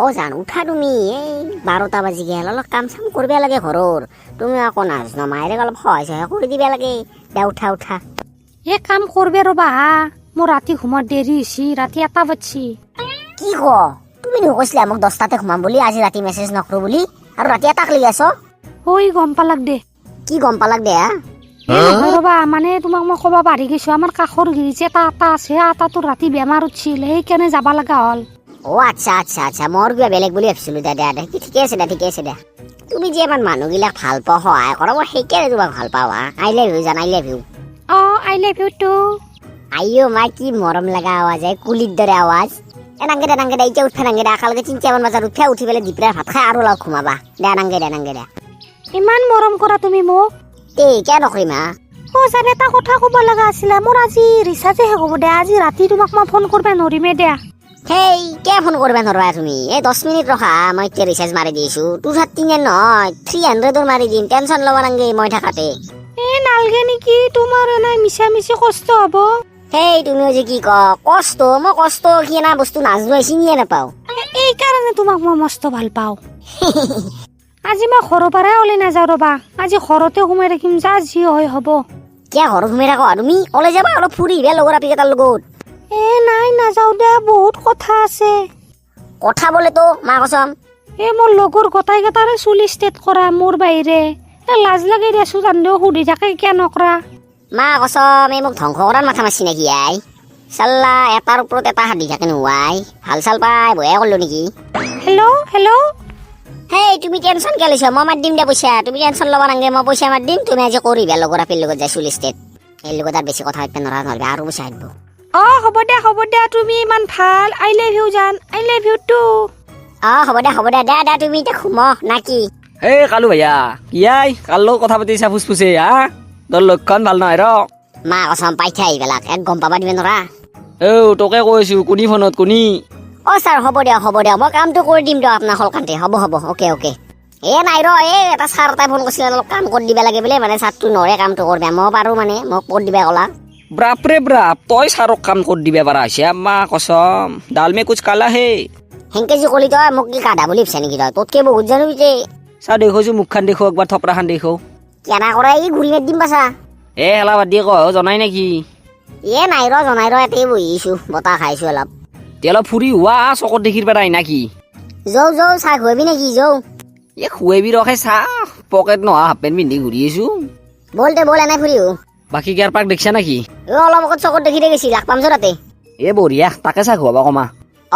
অ জান, উঠা তুমি। এই 12টা বাজি গেল, অলপ কাম চাম কৰিব লাগে ঘৰৰ। তুমি আকৌ নাজনো, মায়েৰে অলপ সহায় সহায় কৰি দিব লাগে দে। উঠা উঠা। এ কাম কৰবে ৰ'বা হা, মোৰ ৰাতি ঘুমাত দেৰি হৈছে, ৰাতি 1টা বাজছি। কি ক? তুমি কৈছিলা মোক 10টাতে ঘুমাম বুলি, আজি ৰাতি মেছেজ নকৰো বুলি, আৰু ৰাতি 1টাক লাগি আছ? ঐ, গম পালাক দে। কি গম পালাক দে হা? এ নহয় ৰ'বা, মানে তোমাক মই ক'ব পাৰি গৈছো, আমাৰ কাষৰ গিৰিছে এটা আটা আছে, আটাটোৰ ৰাতি বেমাৰ উঠিছিল, সেইকাৰণে যাব লগা হ'ল। অ আচ্ছা আচ্ছা আচ্ছা, মোৰ কিবা বেলেগ বুলি ভাবিছিলো। দে দে দে, কি ঠিকে আছে দে, ঠিকে আছে দে। তুমি যে ইমান মানুহগিলাক ভাল পোৱা, সহায় কৰা, মই সেইকাৰণে তোমাক ভাল পাওঁ হা। I love you জান, I love you. O, I love you too. আইঅ মা, কি মৰম লগা আৱাজ এই, কুলিৰ দৰে আৱাজ। এ নাংগে দে, নাংগে দে, এতিয়া উঠবা নাংগে দে। একেলগে 3টামান বজাত উঠা, উঠি পেলাই দিপৰীয়াৰ ভাত খাই আৰু অলপ ঘুমাবা দে। নাংগে দে, নাংগে দে। ইমান মৰম কৰা তুমি মোক? তে কিয় নকৰিম হা? অ জান, এটা কথা ক'ব লগা আছিলে। মোৰ আজি ৰিচাৰ্জে শেষ হ'ব দে, আজি ৰাতি তোমাক মই ফোন কৰিব নোৱাৰিমে দিয়া। হেই, কিয় ফোন কৰিব নোৱাৰা তুমি? এই 10 মিনিট ৰখা, মই এতিয়া ৰিচাৰ্জ মাৰি দিছো। 230 নহয়, 300ৰ মাৰি দিম। টেনচন ল'ব নালাগে মই থাকাতে। এ নালগে নেকি, তোমাৰ এনে মিছা মিছি কষ্ট হ'ব। হেই, তুমিও যে কি ক, কষ্ট? মই কষ্ট কি এনা বস্তু নাজনো, চিনিয়ে নাপাওঁ। এইকাৰণে তোমাক মই মস্ত ভাল পাওঁ। আজি মই ঘৰৰ পৰাই ওলাই নাযাওঁ ৰ'বা, আজি ঘৰতে সোমাই থাকিম, যা যি হয় হ'ব। কিয় ঘৰত সোমাই থাক তুমি? ওলাই যাবা, অলপ ফুৰি আহিবা লগৰ আপি কেইটাৰ লগত। এ নাই, নাযাওঁ দে, বহুত কথা আছে। কথা বোলে তো মা কচম। এ মোৰ লগৰ গোটাইকেইটাৰে চুলি ষ্ট্ৰেট কৰা মোৰ বাহিৰে। এ লাজ লাগে দেচোন, তান্দেও সুধি থাকে কিয় নকৰা। মা কচম, এই মোক ধ্বংস কৰাৰ মাথা মাৰছি নেকি আই? চাল্লা এটাৰ ওপৰত এটা হাত দি থাকে নোৱাই। ভাল চাল পাই বয়া কৰিলো নেকি? Hello hello. হেই, তুমি টেনচন কিয় লৈছ? মই মাত দিম দে পইচা, তুমি টেনচন ল'ব নালাগে। মই পইচা মাত দিম, তুমি আজি কৰিবা লগৰ আপিৰ লগত যাই চুলি ষ্টেট। এই লগত আৰু বেছি কথা পাতিব নোৱাৰা, নহ'লে আৰু পইচা আহিব। অ হ'ব দে, হ'ব দে, তুমি ইমান ভাল। I love you জান, I love you too. অ হ'ব দে, হ'ব দে, দে দে, তুমি এতিয়া ঘুম না কি? এই কালু ভাইয়া, কি I কাৰ লগত কথা পাতিছা ফুচফুচে হা? তোৰ লক্ষণ ভাল নহয় ৰ। মা কচম, পাই থাই এইবিলাক এক গম পাবা দিবে নোৱাৰা। ঐ, তোকে কৈছো, কোনি ফোনত কোনি? অ ছাৰ, হ'ব দিয়ক, হ'ব দিয়ক, মই কামটো কৰি দিম দিয়ক আপোনাৰ সলকান্তে। হ'ব হ'ব, অ'কে অ'কে। এ নাই ৰ, এই এটা ছাৰ এটাই ফোন কৰিছিলে, অলপ কাম কৰি দিব লাগে বোলে, মানে ছাৰটো নৰে কামটো কৰবে, মই পাৰো, মানে মোক কৰি দিবা ক'লা। বাপৰে বাপ, তই ছাৰক কাম কৰি দিবা পাৰা হৈছে? মা কচম, दाल में कुछ काला है। সেনকে যি কলি, তই মোক কি গাধা বুলি ভাবছা নেকি? তই তোতকে বহুত জানো পিছে। চা দেখো, মুখখান দেখো একবাৰ, থপৰাখান দেখো। কেনা কৰা, এই গুৰি মাৰি দিম পাছা। এ হেলা বাদ দিয়ে ক, জনাই নেকি? এ নাই ৰ, জনাই ৰ, ইয়াতে বহিছো, বতাহ খাইছো অলপ। তে অলপ ফুৰি হোৱা, চকত দেখিৰ পেলাই নাকি? যৌ যৌ, চাহ খুৱাবি নেকি? যৌ। এ খুৱাবি ৰখে, চাহ পকেট নোহোৱা হাফ পেণ্ট পিন্ধি ঘূৰি আছো। বল তে বল, এনে ফুৰি। বাকী কেয়াৰ পাৰ্ক দেখিছা নেকি? এ অলপ আগত চকত দেখি গৈছি, লাগ পাম তাতে। এ বঢ়িয়া, তাকে চাহ খুৱাবা কমা।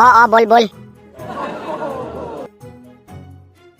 অ অ, বল বল।